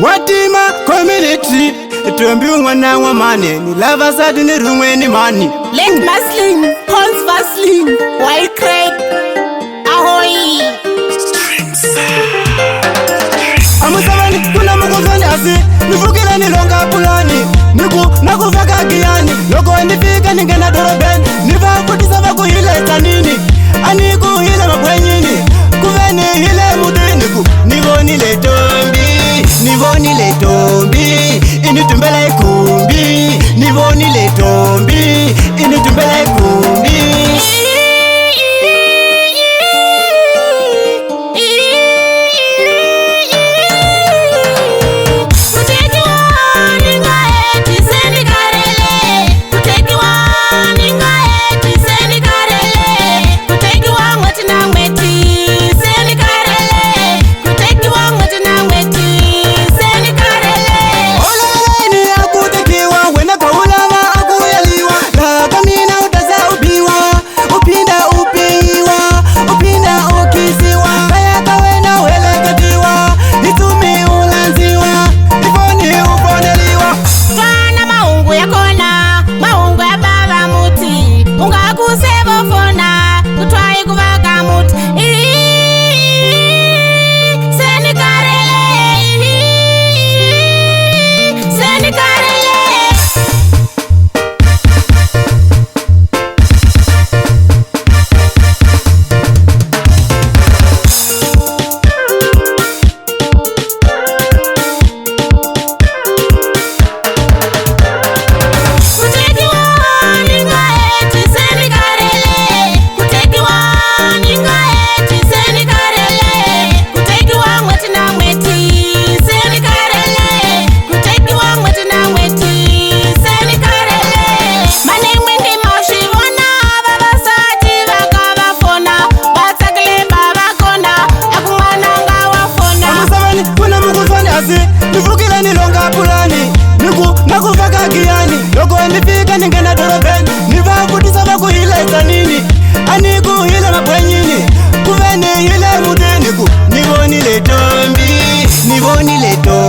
Watima community Tombi un'wana wa mani ni lava sati ni rin'we ni mani. Lake Muslin, Pons Vaseline, White Crepe, Ahoy. Amusavani kuna mukuzwani asi ni pfukile ni longa pulani ni ku na ku vaka giyani loko ni fika ni nghena dorobeni ni va vutisa va ku hi le tsanini a ni ku hi le mabwenyini ku ve ni hi le mutini ku ni vonile tombi ni vonile tombi i ni tumbela ikhumbi ni vonile tombi i ni tumbela ikhumbi. Oleleni akutekiwa wena kaulava akuyaliwa laha ka mina u ta za u biwa u phinda u biwa u phinda u khisiwa kaya ka wena u heleketiwa hi tsumi u landziwa hi foni u foneliwa. Twana mahungu ya kona, mahungu ya bava muti, ungakusevofona kutwa ikuvaka muti. Senikarele, senikarele. Kutekiwa ningaeti senikarele, kutekiwa ningaeti senikarele, kutekiwa mweti na mweti senikarele, kutekiwa mweti na mweti senikarele. Manemwe ndimazvivona vavasati vakavafona vatsakile vavakona akumwana ngawafona. Amusavani kuna mukuzwani asi ni pfukile ni longa pulani ni ku na ku vaka giyani loko ni fika ni nghena dorobeni ni va vutisa va ku hi le tsanini a ni ku hi le mabwenyini ku ve ni hi le mutini ku ni vonile tombi ni vonile tombi.